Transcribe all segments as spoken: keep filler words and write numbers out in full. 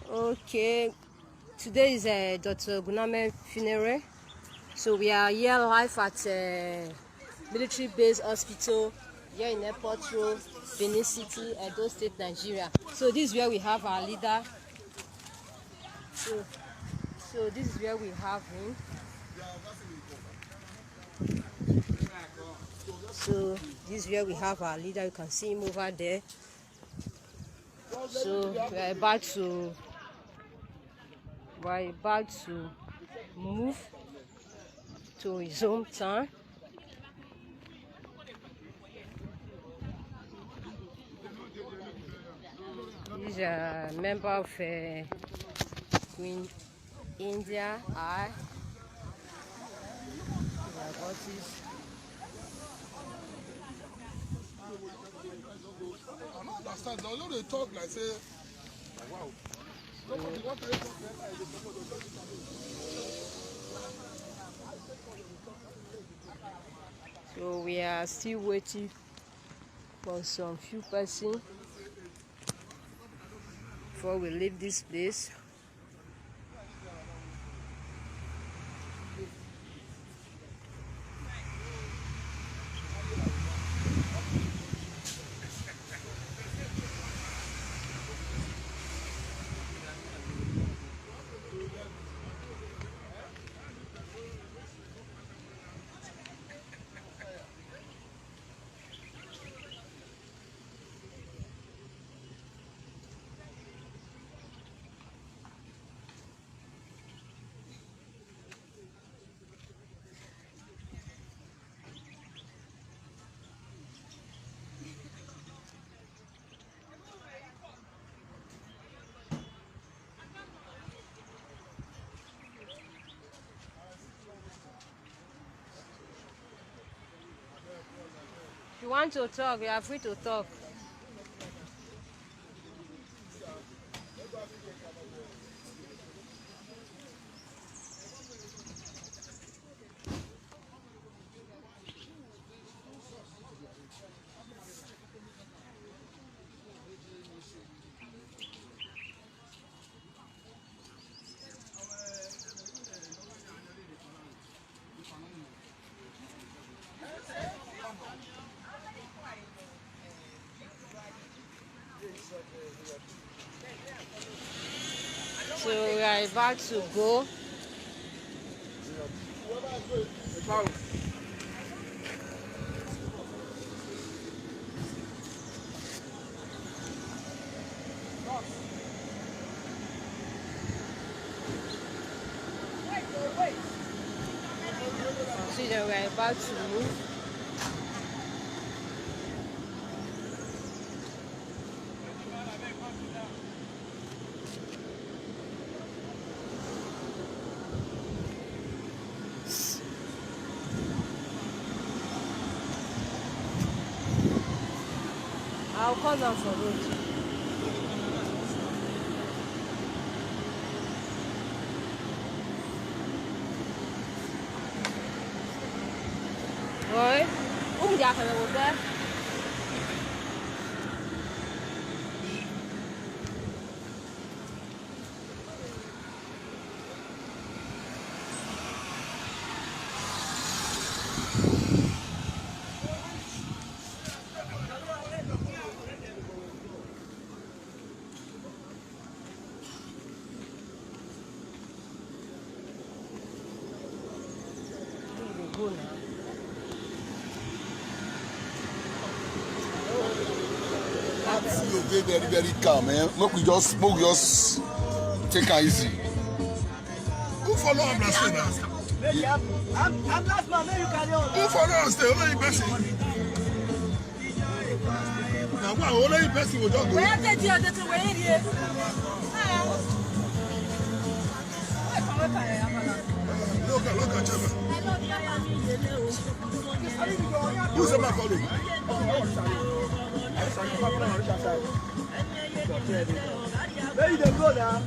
Okay, today is uh, Doctor Guname funeral. So we are here live at uh, military base hospital here in Airport Road, Benin City, Edo State, Nigeria. So this is where we have our leader. So, so this is where we have him. So this is where we have our leader. You can see him over there. So we are about to we are about to move to his hometown. He's a member of uh, Queen India. I I don't understand. They only dey talk like say, wow. Nobody want to talk like that. So we are still waiting for some few persons before we leave this place. If you want to talk, you are free to talk. So we are about to go. See that we are about to move. I'll come down for road. Oi, um dia ka wo da. That C E O dey very, very calm, eh? Make we just, make we just take am easy. Who follow am na so na? I'm, I'm last man, make you carry on. Who follow am stay? Only person. Na wa only person go just go. Where dey there dey where here? Look at, look at Chema. Who's the man calling? Where you dey go now?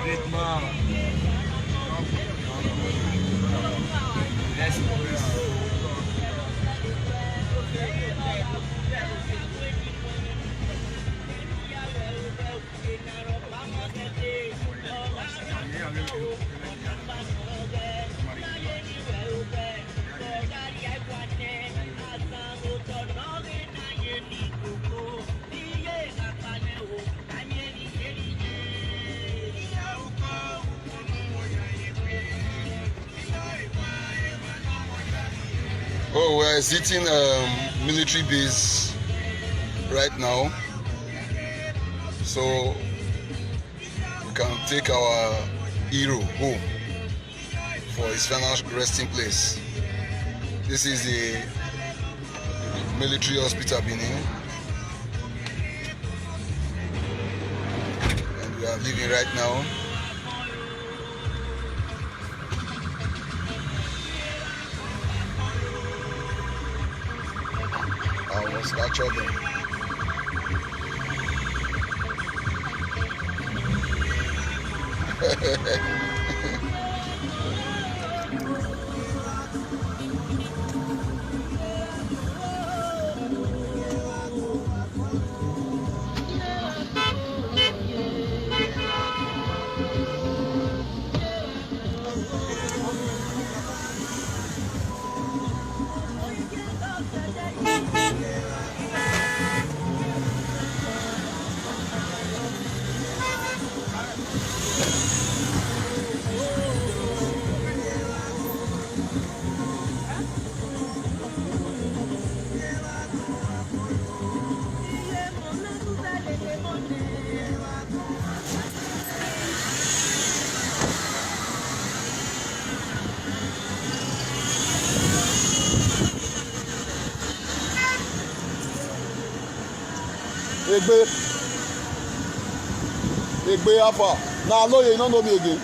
Great man. Let's go. Oh, we're exiting um, military base right now. So we can take our hero home for his final resting place. This is the military hospital, Benin, and we are leaving right now. I was captured them. Egbe. Egbe, how far? Na Aloye, you no know me again.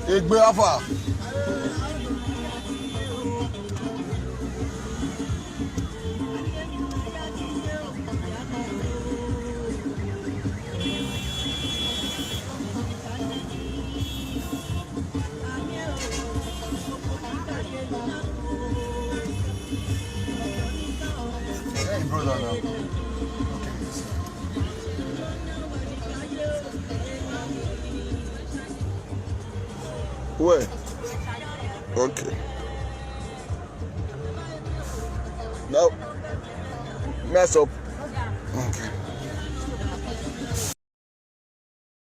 Egbe, how far? Hey, brother, now. Where? Okay. Now, mess up. Okay.